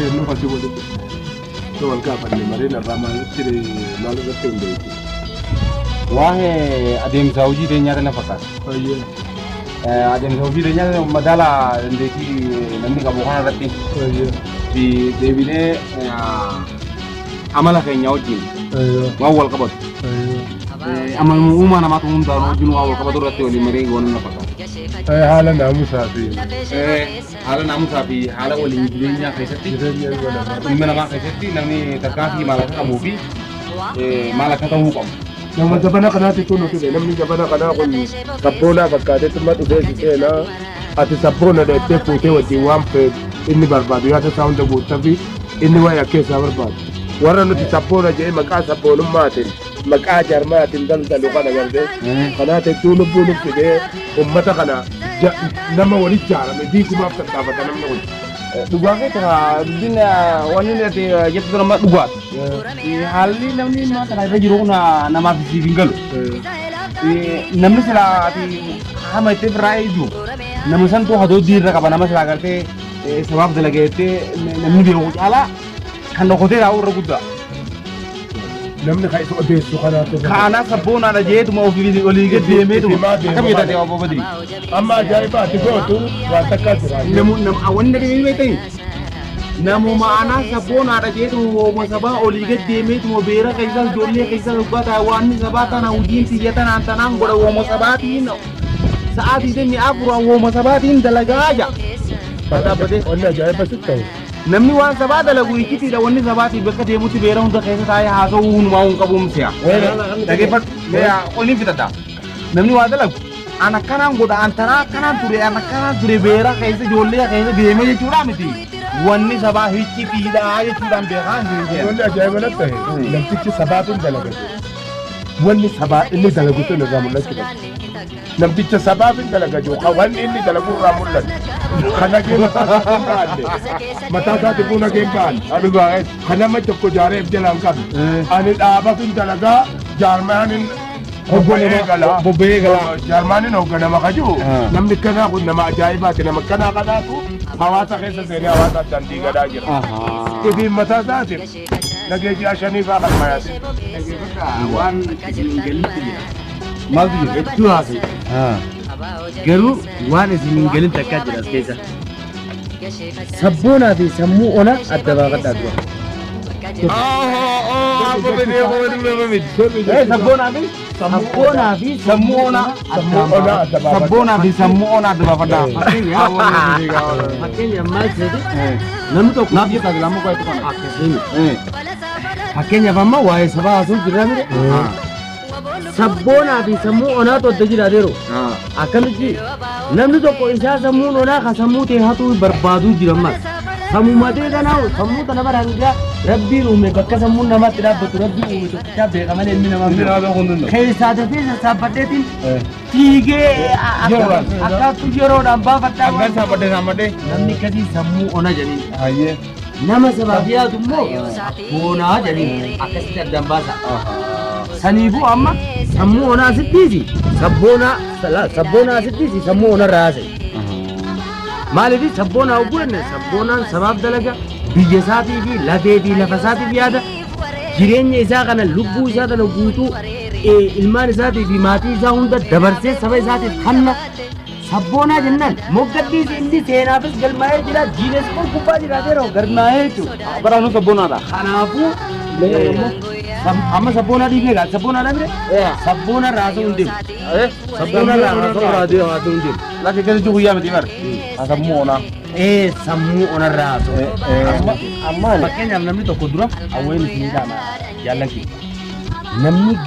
Eenyu asii walitti yoo wal gaafanne mareen irraa maalitti maal irratti hundeessu? Waa'ee adeemsa hojii teenyaa kana fakkaata. Baay'ee. Adeemsa hojii teenyaa madaala dandeettii namni qabu kana irratti Baay'ee. fi deebinee amala keenya wajjin waan wal qabatu. Baay'ee. Amaluma uumaa namaatu hundaan wajjin waan wal qabatu irratti waliin marii goonuu na fakkaata. Haala naamusaa fi Haala naamusaa fi haala waliin jireenyaa keessatti jireenya ilma namaa. Ilma namaa keessatti namni tarkaanfii maal akka qabuu fi maal akka ta'uu qabu. Nama jabana kanaatitu nu fide. Namni jabana kanaa kun sabboonaa fakkaateetuma dhufee si seenaa. Ati sabboona dheettee fuutee wajjin waan feetu inni barbaadu yaada isaa hunda guuttafi inni waa'ee akka isaa barbaadu. Warra nuti sabboona jedhee maqaa sabboonummaatiin maqaa jarmaatiin daldalu kana gartee kanaaf hedduu lubbuu nu fidee ummata kana nama walitti jaarame diigumaaf tattaafata namni kun. Dhugaa kee tana dubbiin wanni inni ati jettu tun amma dhugaadha. Haalli namni amma kana irra jiru kun namaaf siif hin galu. Namni silaa ati hama itti irraa eegdu nama santu hadooddii irra qaba nama silaa gartee sabaaf dalagee jettee namni beeku caalaa kan dhokotee taa'u irra guddaa. Namni kan isa odeessu kanaatu. Kaanaa sabboonaadha jeetuma ofii olii gad deemeetuma. Itti himaa Akkam deemu jettate obbo Badrii? Amma ajaa'iba ati gootu waan takkaa jira. Namu nama wanni dhageenye beektani? Namuma anaa sabboonaadha jeetuma wooma sabaa olii gad deemeetuma beera keessaas ijoollee keessaas dhugaa ta'a waan sabaa tana hojiin tiyya tanaan tanaan godha wooma sabaatiin sa'aa 24 wooma sabaatiin dalagaa ja'a. Dhaabbatee. Wanni ajaa'iba sitti ta'u. Namni waan sabaa dalagu iccitiidha wanni sabaatiif bakka deemutti beera hunda keessa taa'ee haasa'uu hunumaa hin qabu msi'a. Dhageeffadhu. Qolliin fixadha. Namni waa dalagu an akkanaan godha an tanaa akkanaan ture an akkanaan ture beera keessa ijoollee keessa deemee jechuudha miti. Wanni sabaa iccitiidha jechuudhaan beekaa hin jiru. Wanni ajaa'iba natti ta'e namtichi sabaatiin dalagate. Wanni sabaa inni dalagu sun irraa mul'achuu qaba. Namticha sabaaf hin dalaga jiru kan wanni inni dalagu irraa mul'atu. Kan nagee mataa isaatiin baanne. Mataa isaatiin buu nageen baanne. Kan nama tokko jaaree if jalaan qabne. Ani dhaabaaf hin dalagaa jaarmaan hin bobba'ee gala. Bobba'ee gala. Jaarmaan hin hoogganama ka jiru. Namni kanaa kun nama ajaa'ibaati. Nama kanaa kanaatu hawaasa keessa seenee hawaasa addaan diigadaa jira. Ifiin mataa isaatiin nagee ji'a shanii fa'aa kan mayaate. Waan isin hin galinitti jira. Maaltu jira? Hedduu haasa'e. Garuu waan isin hin galin takkaa jira as keessa. Sabboonaa fi sammuu ona adda baafadhaa dura. Sabboonaa fi Sabboonaa fi sammuu onaa. Sammuu onaa adda baafadhaa. Sabboonaa fi sammuu onaa adda baafadhaa. Fakkeenyaaf maal jedhe namni tokko Naaf jettaa silaa muka itti kana. Akkasiin. Fakkeenyaaf amma waa'ee sabaa haasa'u jirra mire. Sabboonaa fi sammuu onaatu adda jira adeero. Akkamitti namni tokko isaa sammuun onaa ka sammuu ta'e hatuu barbaaduu jira ammas. Sammuu matee tanaa sammuu tana bara hanga rabbiin uume bakka sammuun namaatti dhaabbatu rabbiin uume tokkichaa beeka malee ilmi namaa Ilmi namaa beekuu hin danda'u. Keessaa dafee sassaabbadheetiin fiigee Yeroodhaan. akkaattuu yeroodhaan baafadhaa. Akkan saamadhee saamadhee. Namni akkasii sammuu ona jedhanii. Hayyee. Nama sabaaf yaadu immoo boonaa jedhanii akkasitti addaan baasa. Saniifuu amma sammuu onaa sittiisi sabboonaa sabboonaa sittiisi sammuu onarraa haasa'e. Maaliif sabboonaa hogguu jenne sabboonaan sabaaf dalaga biyya isaatii fi lafee fi lafa isaatiif yaada jireenya isaa kana lubbuu isaa kana guutuu ilmaan isaatii fi maatii isaa hunda dabarsee saba isaatiif kanna. Sabboonaa jennaan moggaddiisi inni seenaafis galmaa'ee jira jiinees gubbaa jiraateera galmaa'ee jechuudha. Baraanuu sabboonaadha. Kanaafuu amma sabboonaa dhiifnee gaa sabboonaa dhabne sabboona raasuu hin deemu. Sabboona raasuu raasuu hin deemu. Lakki akkasitti guyyaa miti bar. Sammuu onaa. Ee sammuu onarraa haasa'u. Amma Fakkeenyaaf namni tokko dura hawween isinii dhaama jaallan kiyya. Namni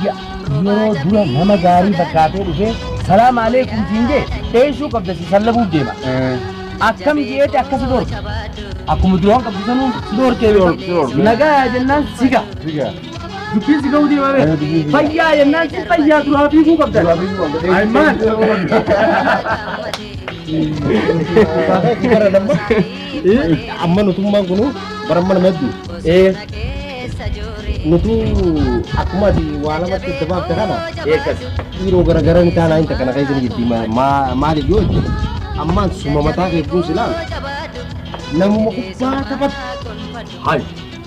yeroo dura nama gaarii fakkaatee dhufee salaam aleekum siin jee dheessuu qabda si sallabuuf deema. Akkam jeeti akka si dhorka. Akkuma duraan qabdu sanuu si dhorkee beekta. Nagaa jennaan si ga'a. Dubbiin si ga'uu deema beekta. Fayyaa jennaan si fayyaa duraa fiiguu qabda. Aymaan. Amma nutummaan kunu bara amma nama hedduu. Nutu akkuma ati waa lamatti adda baafte kana Eeggas. Dhiiroo garagara ni taanaa hin takkana keessa ni jirti. Maaliif yoo jette ammaan suma mataa kee kun silaalu Namuma kubbaa taphatu. Hai.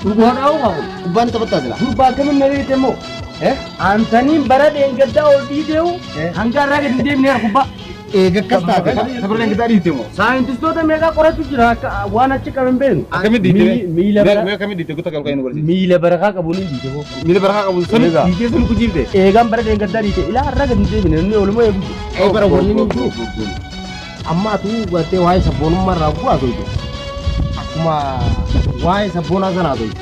Dhugaadhaa qabu. Kubbaa ni taphattaa sila. Durbaa akkamiin na beekte immoo? Antaniin bara dheengaddaa ol dhiiteewu hanga har'aa gadi hin deemne kubbaa. Eega akkas taate. Sabirreen gitaa dhiifte moo? Saayintistoota meeqaa qoratu jira akka waan achi qaban beeknu. Akkamitti dhiifte? Miila bara Mee akkamitti dhiifte? Kutaa qalqaa inni godhasiise. miila barakaa qabuun hin dhiite boo. Miila barakaa qabu sani dhiitee sani kujiifte. Eegaan bara dheengaddaa dhiite ilaa har'aa gadi hin deemne inni ooluma eegu. Ee bara wanni ni jiru. Amma atuu gartee waa'ee sabboonummaa irraa bu'aa tolte. Akkuma waa'ee sabboonaa sanaa tolte.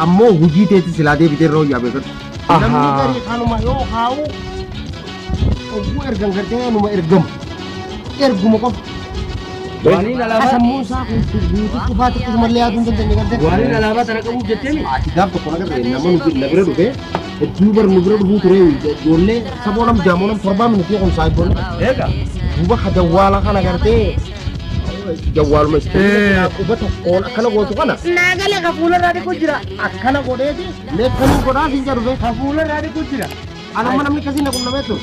Ammoo hojii teetti silaa deebitee irra hojjaa beekatu. Namni garii kanuma yoo kaa'u oguu ergan gartee numa ergamu. Erguma qofa. Waaniin alaabaa Sammuun isaa guutuu qofaatti akkasumallee yaaduu hin dandeenye gartee. waaniin alaabaa tana qabuuf jetteemi. Ati gaaf tokko nagarree nama nu bira dhufee hedduu bar nu bira dhufuu ture ijoollee saboonam jaamoonam torbaa minutii kun saayiboon. Eega. Duuba ka jawwaala kana gartee jawwaaluma quba tokkoon akkana gootu kana Naagalee ka fuularraa dhiqu jira. akkana godheeti mee akkamiin godhaa siin jedhu Ka fuularraa dhiqu jira. Anamma namni akkasii na qunnamee ture.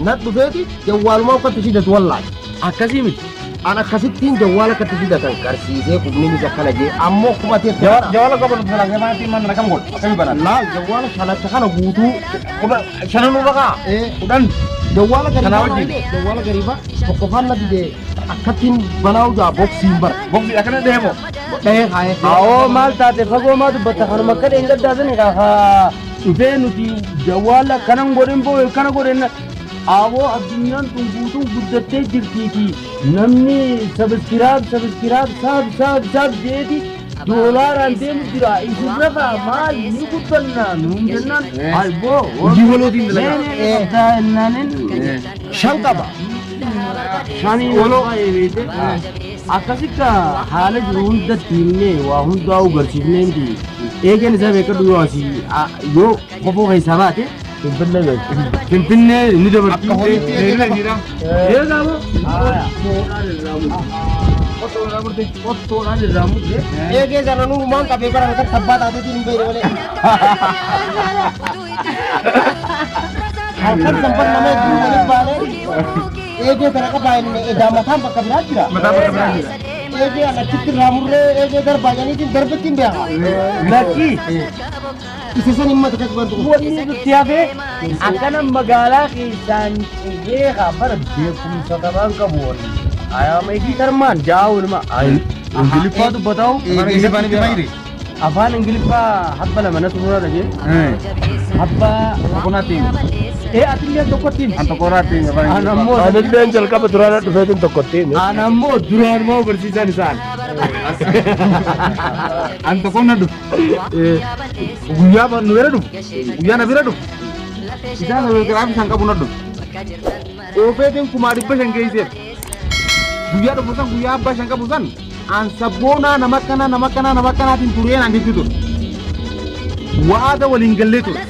Na dhufeeti jawwaalumaa akkatti fidatu wallaahi. Akkasii miti. An akkasittiin jawwaala akkatti fidatan qarsiisee qubniinis akkana jee ammoo qubatee Jawala qabu nuti sana maatii mana kam godhu? Akkamii banaan? Laal jawwaala shanacha kana guutuu Kudha shanan nurra kaa? Kudhan. Jawwaala Kanaa gariibaa wajjin? jawwaala gariibaa tokkoffaan na dide akkattiin banaa ujaa boksiin bara. Boksi akkana deemo. Dhahee kaayee. Awoo maal taate fagoo maa dubbatta kanuma akka dheengaddaa sani kaa dhufee nuti jawwaala kanan godhin boo kana godhin awoo addunyaan tun guutuun guddattee jirtiiti namni sabiskiraab sabiskiraab saab saab saab jeeti doolaaraan deemu jira isin rafa maal ni guddanna nuun jennaan alboo Hojii walootiin dalagaa. Naanin Shan qaba. shanii waloo akkasitti haala jiru hundatti himnee waa hundaa'uu garsiifnee miti eegeen isaa beekadhu yoo asii yoo kofoo keessaa baate Finfinnee beekti. Finfinnee ni dabarti. Akka horiitti dheerina jira. Eegaa moo? Qottoodhaan irraa murte. Eegee sana nuumaan qabee bara kan tabbaa taateetiin hin beekne malee. Halkan sanban nama hedduu waliin baanee eegee tana qabaa inni egaa mataan bakka biraa jira. Mataan bakka biraa jira. Eegee an achitti irraa murree eegee darbaa jedhaniitiin darbitti hin beeka. Lakkii Isa san hin mata kasban tuqu. wanni nutti hafe akkana magaalaa keessaan cehee bara beekumsa qabaan qabu wanni. Ayaama tarmaan ja'a walumaa. Ingiliffaa dubbataa'u. Afaan Ingiliffaa ni beekaa jire? Afaan Ingiliffaa habba lama na turuura dhagee. Habba Tokkonaatti himi. ee atillee tokkotti himi. An tokkonaatti himi afaan An Ingiliffaa. ammoo Anilleen jalqaba duraana dhufeetiin tokkotti himi. an ammoo duraan moo barsiisan isaan. An tokkoon na dhufu. Guyyaa nu bira dhufu. Guyyaa na bira dhufu. Isaan sabiskiraayib isaan qabu na dhufu. Oofeetiin 500,000 geesseef. Guyyaa dhufu san guyyaa abbaa shan qabu san an sabboonaa nama akkanaa nama akkanaa nama akkanaatiin tureen an jechuu ture. Waada waliin gallee ture.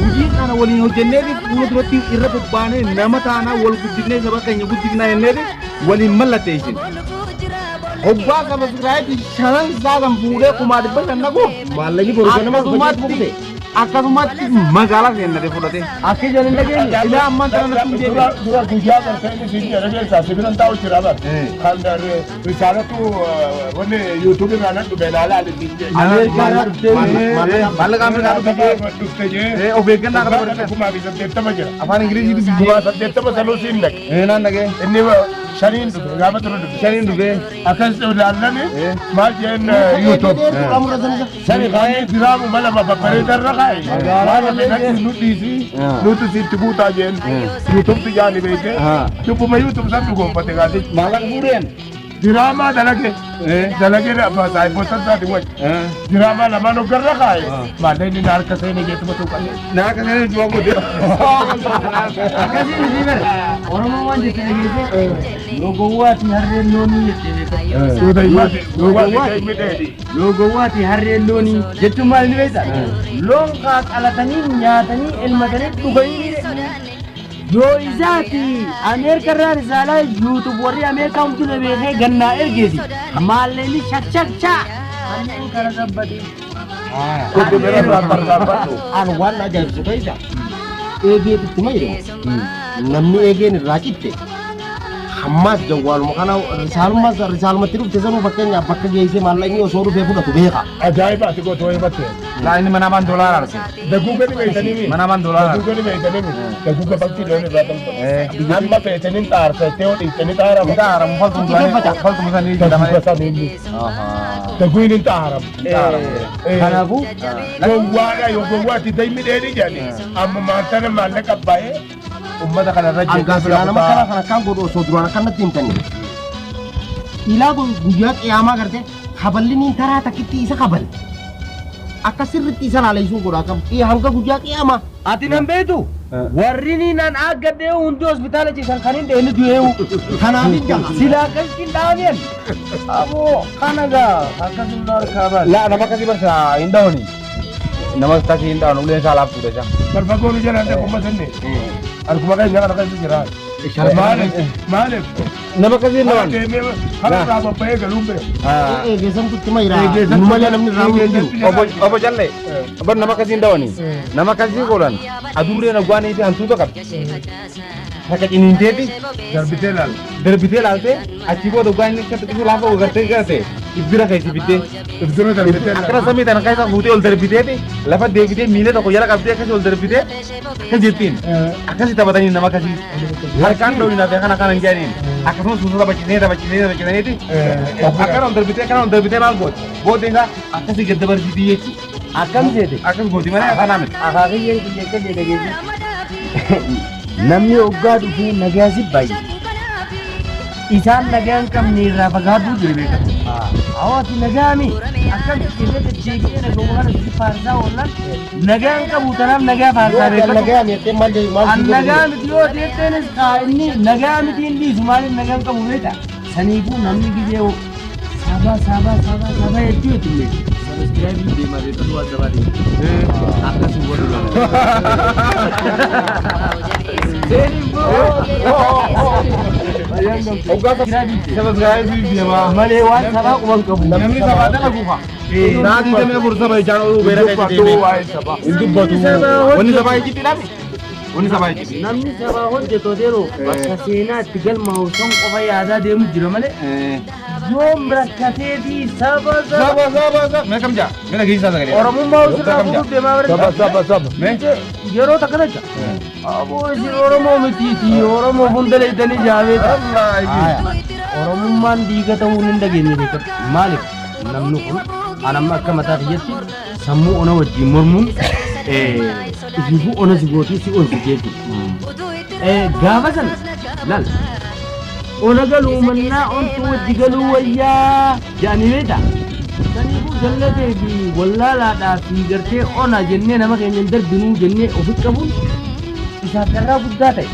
Hojii kana waliin hojjennee fi fuula duratti irra bobbaanee nama taanaa wal guddifnee saba keenya guddifnaa jennee waliin mallatteessin. Hoggaa sabiskiraayibii shanan isaa fuudhee 500,000 naquuf Maallaqni boru ganama akkasumatti akkasumatti magaalaa seennatee fudhate. Akka ijaan hin dhageenye. Ilaa ammaan tana natti hin deebi'e. Dura guyyaa gartee inni siin jedhe keessaa sibilan taa'u jira bar. Kan risaalatu wanni yuutuubii irraa nan dhufe ilaalaa siin jedhe. Ameerikaadhaa dhuftee Maallaqa Ameerikaa dhufte Dhufte jee. Of eeggannaa qaba godhate. 2080 jira. Afaan Ingilizii dubbisee. 80,000 sanuu siin dhaqe. Naan dhagee. Inni shaniin dhufe gaafa dura dhufe. Shaniin dhufe. Akkas ilaallani maal jeen yuutuub. Sani kaayee diraamu mala babbareedarra kaaye. Waan natti nu dhiisi nuti sitti guutaa jeen yuutuubtu jaani beekte. Dubbuma yuutuub san dhugoonfate gaasichi. Maallaqa fuudheen. Diraamaa dalage. Dalagee saayiboota isaati wajji. Diraamaa lamaan hoggarra kaaye. Maallee inni harka seenee jeetuma tuuqate. Naa akka seenee du'a godhe. Akkasiin isii bara. Oromoo waan jette dhageesse. Loogowwaati harreen loonii jettee beekama. Suuta himaati. Loogowwaati midheedhi. Loogowwaati harreen loonii jechuun maal ni beektaa? Loon kaa qalatanii nyaatanii elmatanii dhuganii yoo isaati Ameerikarraa risaalaa yuutuub warri Ameerikaa hundi na beekee gannaa ergeeti. Maalleenni shakshakchaa. Kanneen kana sabbatee. Kuddu bira irraa tarkaanfadhu. An waan na ajaa'ibsu keessa eegeetu itti mayyadamu. Namni eegeen irraa citte Hammaas jawwaaluma kana risaalumaas risaalumatti dhufte sanuu fakkeenyaaf bakka geessee maallaqni osoo dhufee fudhatu beeka. Ajaa'iba ati gootoo himatte. Laa inni mana amaan doolaara arse. Daguuga ni beeytanii mi? Mana amaan doolaara arse. Daguuga ni beeytanii mi? Daguuga bakki loon irraa tolfamu. Amma feetanii xaarfattee yoo dhiiftanii xaaramu. Xaaramu faltumu Xiyyeeffata. faltumu sanii jedhama Daguuga malee. sanii inni. Daguun hin xaaramu. Kanaafuu Gowwaadha yoo gowwaatti daymi dheedhi jedhani. Amma maantana maallaqa baay'ee uummata kanarra Angaa silaa nama kana kana akkaan godhu osoo duraan akkanatti himtanii. Ilaa guyyaa qiyaamaa gartee kaballiniin taraa takkitti isa kabal. Akka sirritti isa laaleessuu godha akka hanga guyyaa qiyaamaa. Ati nan beektu warri ni nan aggadhee hundi hospitaala ciisan kan hin dheeni du'eewu. Kanaaf hin jaha. Silaa akkasitti hin dhaabeen. Aboo kana gaa akkasuma harkaa baase. Laa nama akkasii barsa hin dhawani. Nama akkasii hin dhawani uleen isaa laaftuudha isa. Barfagoon jalaan dhaquma sinne. Harkuma keenya kana keessa jira. Maaliif? Maaliif? Nama akkasii hin Hara dhawani. deemee hara irraa bobba'ee galuun beeku. Eegeessamtutti mayraa. Nu malee namni irraa hin jiru. Obbo Jallee bar nama akkasii hin dhawani. Nama akkasii godhan adurreen agwaanii fi hantuuta qabdi. Takka ciniinteeti Darbitee laala. darbitee laaltee achii booda dhugaa inni akka xiqqisuu laafa gartee garte ibbira keessa bittee. Ibdura darbitee Akkana laala. samii tana keessa fuutee ol darbiteeti lafa deebitee miila tokko jala qabdee akkasii ol darbitee akkas jettiin akkasii taphatanii nama akkasii harkaan dhooyinaa fi akkana akkana hin jedhaniin akkasumas suusa taphachiisanii taphachiisanii taphachiisaniiti akkana ol darbitee akkana ol darbitee maal gooti booddee isaa akkasii gad dabarsiitii jechuudha Akkam seete? akkas gooti malee akkanaa miti. Akaakiyyeen kiyya akka jedhe geesse. Namni hoggaa dhufee nagaa si baay'ee. Isaan nagaa hin qabne irraa fagaaduu jira beekama. Hawaasi nagaami akkam irra deddeebi'ee naguma kana si faarsaa oolan nagaa hin qabu tanaaf nagaa faarsaa beekama. Nagaa mi'attee maal maal An nagaa miti yoo deetteenis kaa inni nagaa miti hin dhiisu maaliif nagaa hin qabu beekta. Saniifuu namni gizee saba saba saba saba hedduu hedduu sabiskiraayibii deemaa beekatu waan sabaa deema. Akkasuma godhu Malee waan sabaa quban qabu. Namni sabaa dalagu fa. Naatii damee afur saba ijaan oluu beera keessa deemee. Hin dubbatu. Wanni sabaa ijjitti dhabe. Wanni sabaa ijjitti. Namni sabaa hojjetu yeroo bakka seenaa itti galmaa'u san qofa yaadaa deemu jira malee yoom rakkatee fi saba saba Saba saba saba. Mee kam jaa? Mee dhageessisaa sagalee. Oromummaa ofirraa fuudhuuf deemaa bara. Saba saba saba. Mee? Yeroo takka takka. Aboo isin Oromoo mitiiti Oromoo hunda leetanii jaabeeta. Oromummaan dhiiga ta'uu hin dhageenye beekatu. Maaliif namni kun an amma akka mataa kiyyatti sammuu ona wajjin mormuun ifiifuu ona si gootii si onsi jechuudha. Gaafa sana laal ona galuu mannaa ontu wajji galuu wayyaa jedhanii beektaa. Saniifuu jallatee fi wallaalaadhaa fi gartee ona jennee nama keenya hin darbinuu jennee ofi qabuun isaaf carraa guddaa ta'e.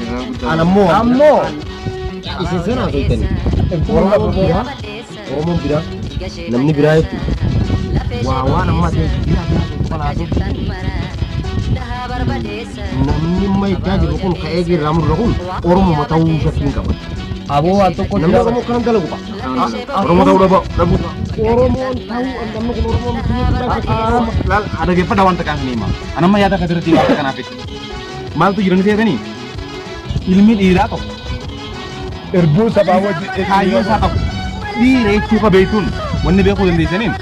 An ammoo Ammoo isin seenaa soitanii. Oromoon biraa Oromoon biraa namni biraa jechuudha. Waa waan amma ta'e biraa biraa tokko namni amma itti jiru kun ka'ee irraa murre kun Oromoma ta'uu shakkiin qaba. Aboo waan tokko Namni Oromoo akkanan dalagu qaba. Oromoo ta'uu dhabu. Dhabu. Oromoon ta'uu namni kun Oromoo miti jechuudha shakkiin qaba. Laal dhaggeeffadhaa wanta kaas ni hima. An amma yaada akkasirratti wanta kanaaf itti. Maaltu jiran seetanii? Ilmi dhiiraa tokko Irbuu sabaa wajji. kaayyoo isaa tokko dhiira jechuu ka beektuun wanni beekuu dandeessaniin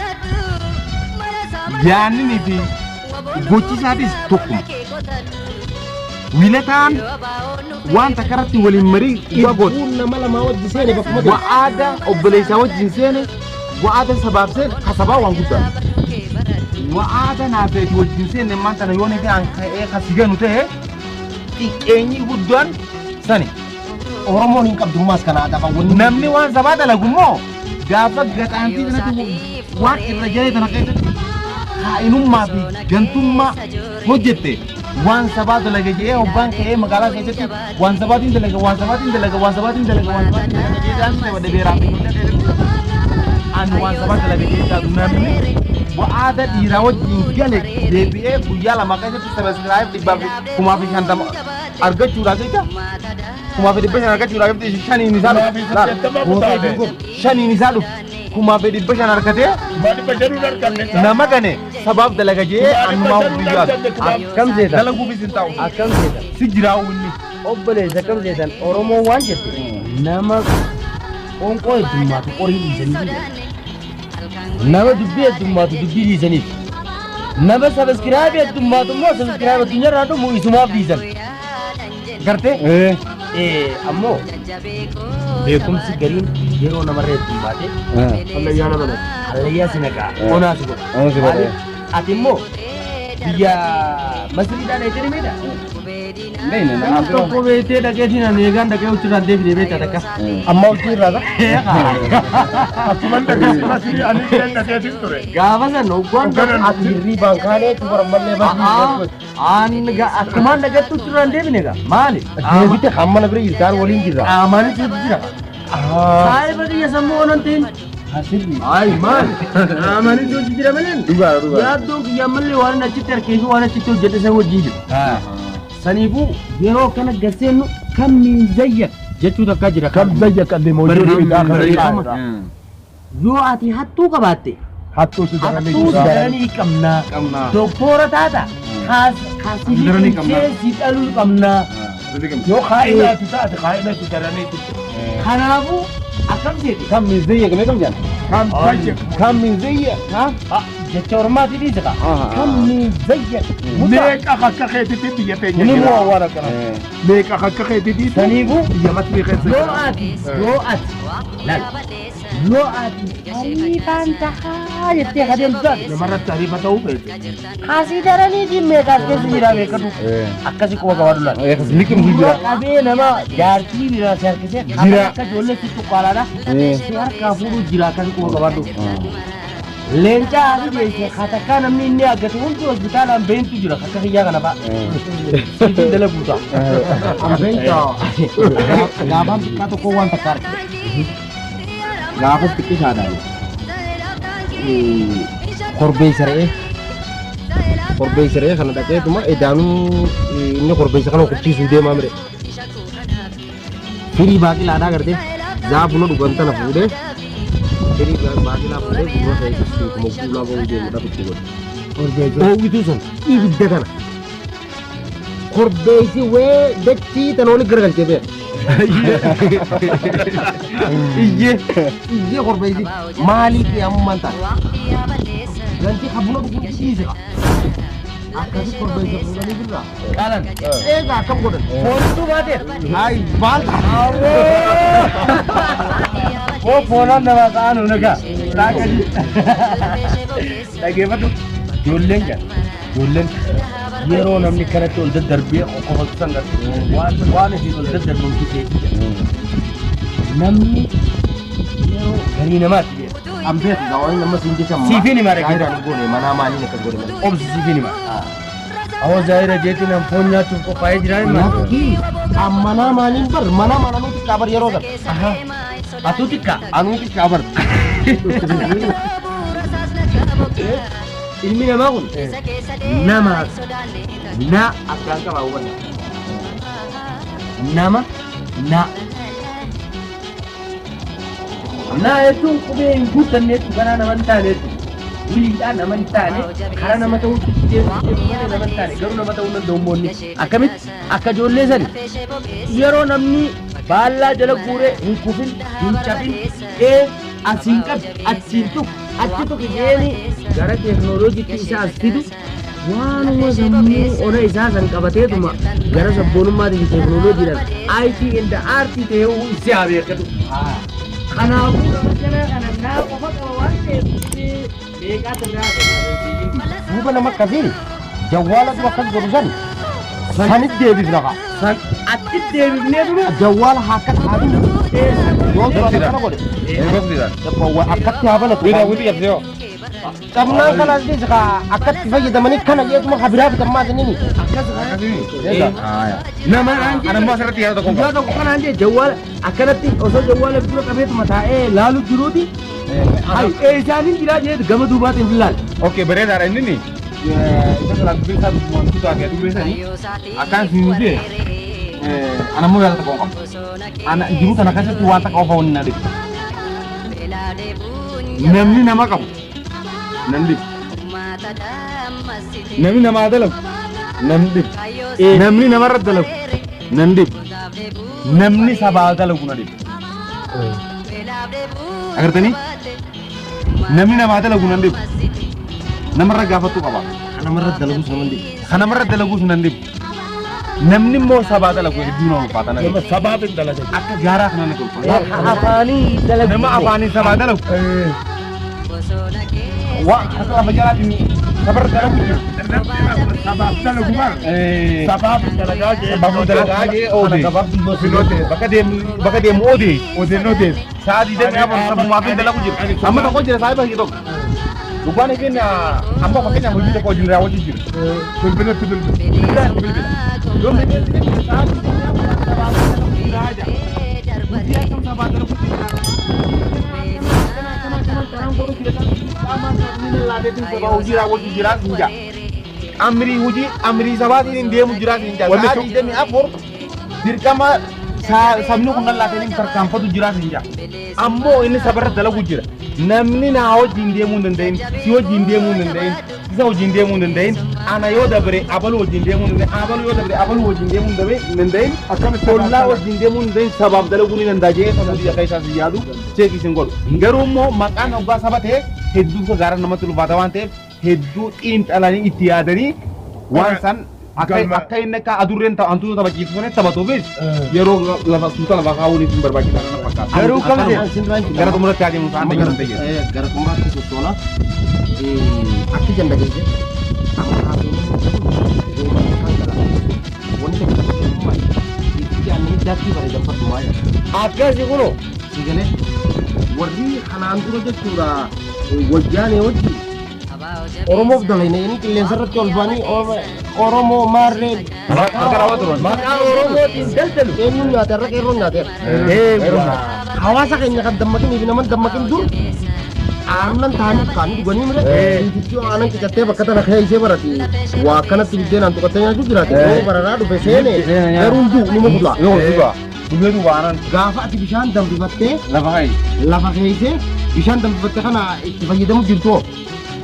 yaanninii fi gochi isaatis tokkuma. Wilataan waan takka irratti waliin marii dhugaa gooti. Irbuun nama lamaa wajji seene bakkuma ta'e. Wa'aada obboleessaa wajjin seene wa'aada sabaaf seene ka sabaa waan guddaa. Wa'aada naa ta'e wajjin seene ammaan tana yoo ni ta'an ka'ee ka si ganu ta'e xiqqeenyi guddaan sani. Oromoon hin qabdummaas kana aadaa wanni. Namni waan sabaa dalagu immoo gaafa gaxaantii kanatti waan irra jalee tana keessatti kaa'inummaa fi gantummaa hojjette waan sabaa dalage jedhee hobbaan ka'ee magaalaa keessatti waan sabaatiin dalaga waan sabaatiin dalaga waan sabaatiin dalaga waan sabaatiin dalaga jedhee daansi tapha beeraa fi ani waan sabaa dalaga jedhee jaatu namni wa'aada dhiiraa wajjin gale deebi'ee guyyaa lama keessatti sabaskiraayib dhibbaaf 50,000 argachuudhaaf jecha 5,500 argachuudhaaf jecha shaniin isaa dhufu shaniin isaa dhufu 5,500 argatee Maali bashanuun arganne. nama gane sabaaf dalaga jedhee annumaa guyyaa akkam seetan dalaguufis hin ta'u akkam seetan si jiraa'u inni obboleessa akkam seetan Oromoo waan jette Nama qoonqoo heddummaatu qorii dhiisanii nama dubbii heddummaatu dubbii dhiisaniif nama subscribe heddummaatu immoo subscribe addunyaarraa dhumu isumaaf dhiisan. Gartee? Ammoo beekumsi gariin yeroo namarra heddummaate Hallayyaa nama naqe. Hallayyaa si naqaa, onaa si godha. Onaa si godha. Maaliif? Ati immoo biyya Masriidhaan eegee ni meedha? Nama tokko beektee dhaqeetiin ani eegaan dhaqee hojjetaan deebinee beektaa takka. Amma hojii irraa ta'a. Asuman dhaqee Masrii ani illee dhaqeetis ture. Gaafa san hoggaan Hogganan Ati hirriibaan kaanee tubarammallee A'aa, aan akkumaan dhaqetti hojjetaan deebine egaa maali? Deebite hamma na bira jirtaan waliin jirra. Qaamaanis hojii jira. Saayiba kiyya sammuu onan ta'in. Ay maali? Qaamaanis hojii jira malee. Dhugaa dhugaa. Yaaddoon kiyya ammallee waan inni achitti harkee fi waan achitti hojjedhe san wajjin jiru. Saniifuu yeroo akkana garseennu kam miinzayya jechuu takkaa jira. Kam zayya qalli mawjuud bidaa kana Barreeffama. qaa'edha. Yoo ati hattuu qabaatte Hattuu si daranii hattuu jira. daranii qabnaa. Qabnaa. Doktora taata kaas kaasii Daranii qabnaa. si dhaluu qabnaa. Yoo kaa'ina ati taate kaa'ina si daranii jira. Kanaafuu akkam seete? Kam miizayya gamee kam jaan? Kam zayya. Kam miizayya? Jecha ormaati dhiise kaa. Kam miinzayya. Meeqa akka keetitti biyya teenya Ni jira. moo waan akkana. Meeqa akka keetitti Saniifuu biyya Masrii keessa yoo jira. ati yoo ati laal yoo ati hariifaan tahaa jettee adeemtu taate Namarratti hariifa ta'uu beekte. Asii daranii meeqaas keessa jira beekatu akkasi quba qabaadhu laal. Liqimsu Dura jira. qabee nama jaartii biraa si harkisee Jira. akka ijoolleetti cuqqaalaadha. Si harkaa fuudhuu jira akkasi quba qabaadhu. Leencaa haati geesse katakkaa namni inni argate hundi hospitaalaan beentu jira akka kiyyaa kana fa'a. Siifin dalaguu ta'a. Ambeenta gaafaan xiqqaa tokko waan takka arge. Gaafas xiqqishaadhaan korbeessa re'ee korbeessa re'ee kana dhaqeetuma edaanuu inni korbeessa kana kubsiisuu deemaa mire. Firii baaqilaadhaa gartee zaafuna dhugan tana fuudhee firii baaqilaa fuudhee gurra keessa suutuma guulaa bahuu deemu dhabitti godhe. Oowwituu san ibidda kana korbeessi wee dachii tana oli garagalchee beeka. Iyyee iyyee korbeessi maaliif ammaan ta'a? Ganti habuna dhuguu dhiise. Akkasi korbeessa fuudhanii birraa. Qalan. Eegaa akkam godhan? Foontuu baateef. Hayi maal Koo foonaan namaa ta'an nagaa. Taakali. Dhageeffadhu. Ijoolleen jira. Ijoolleen yeroo namni kanatti ol daddarbee qoqqofatu san garte. Waan waan isin ol daddarbamtu keessa jira. Namni yeroo garii namaatti beeka. Ambeetu gaawwan nama siin jecha Siifin hima dhaggeeffadhu. Zaayiraan goone manaa maaliin akkas godhe malee. Obsi siifin hima. Awwa zaayira jeetiin an foon nyaachuuf qophaa'ee jiraan hima. Lakkii ammanaa maaliin bar manaa mana anuu xiqqaa bar yeroo sana. Atuu xiqqaa. Anuu xiqqaa bar. Ilmi namaa kun namaaf na addaan qabaa hubadha. Nama na. Na jechuun qubee hin guuttanne jechuun karaa nama hin taane jechuudha. Wiliidhaan nama hin taane karaa nama ta'uutti deemu malee nama hin taane garuu nama ta'uu danda'u immoo akkamitti akka ijoollee sani yeroo namni baallaa jala guuree hin kufin hin cabin ee asiin qabi achiin tuq achi tuqi jeeni gara teeknooloojiitti isa as fidu waanuma sammuu ona isaa san qabateetuma gara sabboonummaatii fi teeknooloojiidhaan IT and art ta'ee si haa beekatu. Kanaafuu nama kana kana naa qofa qaba waan ta'eef meeqaatu irraa Duuba nama akkasii jawwaala dura akkas godhu san sanit deebifna kaa. San achi deebifnee dura Jawwaala haa akkas haa bitu. Yoo dura akkana godhe akkatti haa banatu. Qabnaan kanaas dhiisi kaa akkatti fayyadamanii kana jeetuma haa biraa bitan maas inni. Nama naan jedhe Anammoo asirratti yaada tokko guyyaa tokko kanaan jedhe jawwaala akkanatti osoo jawwaala dura qabeetuma taa'ee laalu jiruuti. Hay eessaanin jiraa jedhe gama duubaatiin ilaale. Okay, bareedaadha inni ni. Isa sana dubbii isaa wantoota taatee dubbii sanii akkaan isin jee anammoo yaada tokko qaba. Ana jiruu tana keessatti waan takka qofa wanni na dhibu. Namni nama qabu nan dhibu. Namni namaa dalagu nan dhibu. Namni namarra dalagu nan dhibu. Namni sabaa dalagu na dhibu. Agartanii namni namaa dalagu nan dhibu. Namarra gaafattuu qaba. Namarra dalagus nama dhibu. Kan namarra dalagus nan dhibu. Namni immoo sabaa dalagu hedduu nama ulfaata. Nama sabaaf hin dalagan. Akka gaaraa kana natti ulfaata. Afaanii dalagu. Nama afaanii sabaa dalagu. Waa harka lafa jalaatiin sabarra dalagu jiru. Sabaaf dalagu bara. Sabaaf hin dalagaa jee. Sabaaf dalagaa jee oodee. Bakka deemu oodee. Odeen odees. Sa'a 24 sabumaaf hin dalagu jiru. Amma tokko jira saayiba kiyya tokko. Dhugaan ifin amma fakkeenyaaf hojii tokko hojiin raawwachuu jiru. Bilbilatti bilbila. Bilbila bilbila. Yoo bilbila sa'a 24 sabaaf dalagu jira jaa. Guyyaa kam sabaa dalagu jira. Amrii hojii amrii sabaatiin hin deemu jiraas hin jaa. Sa'a 24 dirqama sabni kun lallaateen hin tarkaanfatu jiraas hin jaa. Ammoo inni sabarra dalagu jira. Namni naa wajjin deemuu hin danda'in, si wajjin deemuu hin danda'in, isa wajjin deemuu hin danda'in, ana yoo dabre abaluu wajjin deemuu hin danda'in, abaluu yoo dabre abaluu wajjin deemuu hin danda'in, ollaa wajjin deemuu hin danda'in, sabaaf dalaguu ni danda'a jee sammuu biyya keessaa si yaadu cheekii sin godhu. Garuu immoo maqaan hoggaa saba ta'e hedduu gaara namatti ulfaata waan ta'eef hedduu xiinxalanii itti yaadanii waan san akka inni akka adurreen hantuuta taphachiisu sanatti taphatuufis yeroo lafa suuta lafa kaa'uun hin barbaachisaa kana fakkaata. Garuu kam Gara xumuratti adeemu isaan ta'e ta'e. Gara xumuraatti sochoona. Akki janda geesse. Amma haasawwan wanta itti aannanii daakii bareedanfadhu maal Akkasi kunoo. si galee warri kanaan dura jechuudha wajjaanee wajji Oromoof dalayne inni qilleensa irratti ol ba'anii Oromoo maarree Maqaa Oromootiin daldalu. Eenyuun nyaate har'a qeerroon nyaateera. Hawaasa keenya kan dammaqinii fi nama hin dammaqin dur aannan ta'anii kaanii dhuganii mire fiigichi aannan qicattee bakka tana keessee barate waa akkanatti biddeenaan tuqattee nyaachuu jiraate yoo bararaa dhufe seene garuu hin du'u nima buta. Yoo dhugaa dhugee dhugaa aanan. Gaafa ati bishaan danfifattee Lafa kaayi. Lafa keessee bishaan danfifattee kana itti fayyadamu jirtu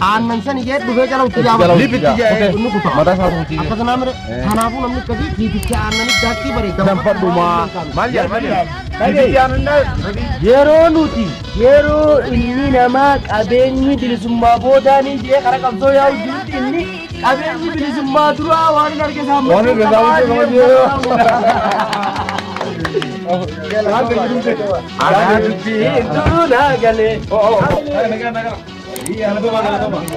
aannan sani jee dhufee jala itti jaabatu. Lipitti jee. Inni kuta. Mataa isaa tuuti. Akkasuma mire kanaafuu namni akkasii fiigicha aannanii daakii bareeda. Danfadhumaa. Maal jedha maal jedha. Lipitti aannan. Yeroo nuti yeroo inni namaa qabeenyi bilisummaa boodaanii jee kara qabsoo yaa'u jirutti inni qabeenyi bilisummaa duraa waan hin arge isaan Waan hin arge isaan Anaa dubbiin tuunaa galee. Oh, oh, oh. Nagana, nagana.